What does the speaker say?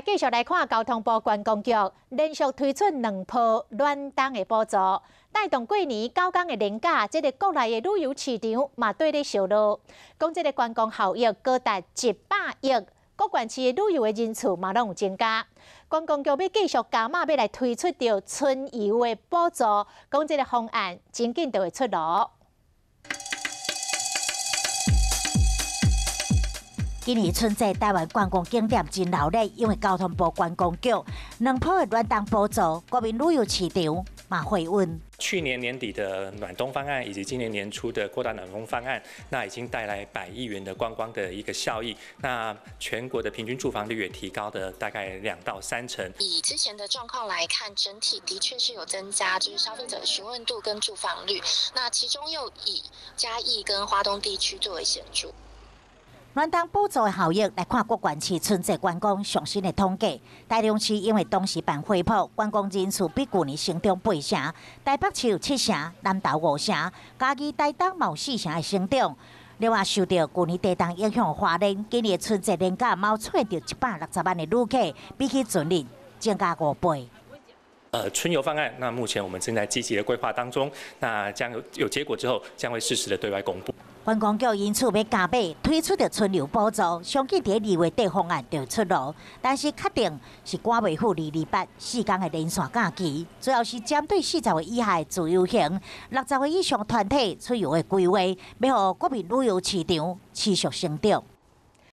繼續來看交通部觀光局連續推出兩波暖冬的補助，帶動過年9天的連假，這個國內的旅遊市場嘛綴咧燒熱，講這個觀光效益高達100億，各縣市的旅遊的人次嘛攏有增加。觀光局欲繼續加碼，欲來推出著春遊的補助，講這個方案真緊就會出爐。今年春節台灣觀光景點真鬧熱，因為交通部觀光局兩波的暖冬補助，國民旅遊市場嘛回溫。去年年底的暖冬方案，以及今年年初的擴大暖冬方案，那已經帶來100億元的觀光的一個效益。那全國的平均住房率也提高了大概2到3成。以之前的狀況來看，整體的確是有增加，就是消費者詢問度跟住房率。那其中又以嘉義跟花東地區最為顯著。暖冬補助的效益來看，各縣市春節觀光上新的統計，台中市因為當時辦恢復，觀光人數比舊年成長8成，台北市有7成，南投5成，嘉義、台東嘛有4成的成長。另外，受著舊年地動影響，花蓮今年春節連假嘛有出現160萬的旅客，比起前年增加5倍。春遊方案，那目前我們正在積極的規劃當中，那將有結果之後，將會適時的對外公布。觀光局因此欲加碼推出著春遊補助，上緊佇2月底方案就出爐，但是確定是趕袂赴228 4天的連線假期，主要是針對40歲以下的自由行、60歲以上團體出遊的規劃，欲予國民旅遊市場持續成長。